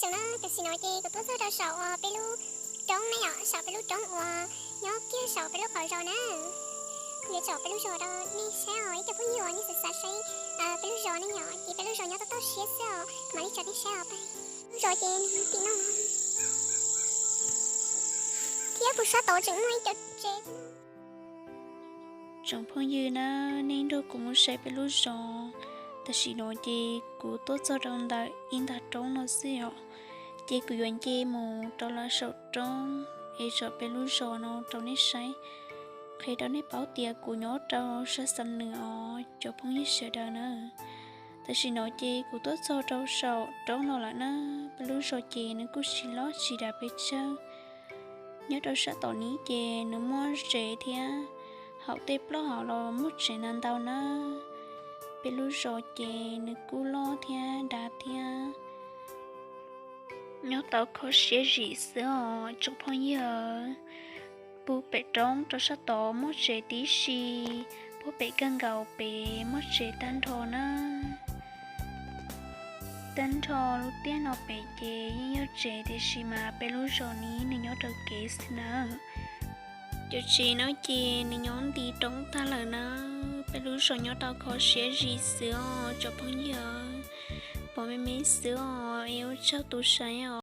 Tsoom na, tam sim no ces kuv tuaj txog rau saum uas peb lub roob ne yom, saum peb lub roob uas nyob kiag saum peb lub qaum zos na. Kuv yuav tsom peb lub zos rau nej saib os ib co phooj ywg uas nej xav xav saib peb lub zos ne yom, ces peb lub zos nyob toj toj siab xwb os, mam li tsom nej saib os. Peb lub zos ces nws tim no thiab kuv sab tod tseem muaj ib co tsev. Tsoom phooj ywg na, nej nrog kuv mus saib peb lub zos. Tam sim no ces kuv tuaj txog rau ntawm ib ntag roob no xwb os. Ces kuv yuav nce mus rau lawv saum roob es tsom peb lub zos no rau nej saib, qhia rau nej paub tias kuv nyob rau sab Xam Nws os cov phooj ywg sawv daws na. Tam sim no ces kuv tuaj txog rau saum roob no lawm na. Peb lub zos ces nws kuj tsis loj tsis dav pes tsawg. Nyob rau sab tom nib ces nws muaj tsev thiab, hauv tej plaub hau los muaj tsev ntau ntau na. Peb lub zos ces nws kuj loj thiab dav thiab. Nyob tau kho siab zim xwb os tsoom phooj ywg. Puag pem roob rau sab tod muaj tsev tib si, puag pem kawg nkaus pem muaj tsev tag nrho na. Tag nrho lub tiaj no pem ces yeej yog tsev tiam sis mas peb lub zos nib nws nyob raws kev xwb na. Cov tsev no ces nws nyob nti roob tag lawm na. Peb lub zos nyob tau kho siab zim xwb os cov phooj ywg. Pom me me xwb os es ua tsaug tus saib os.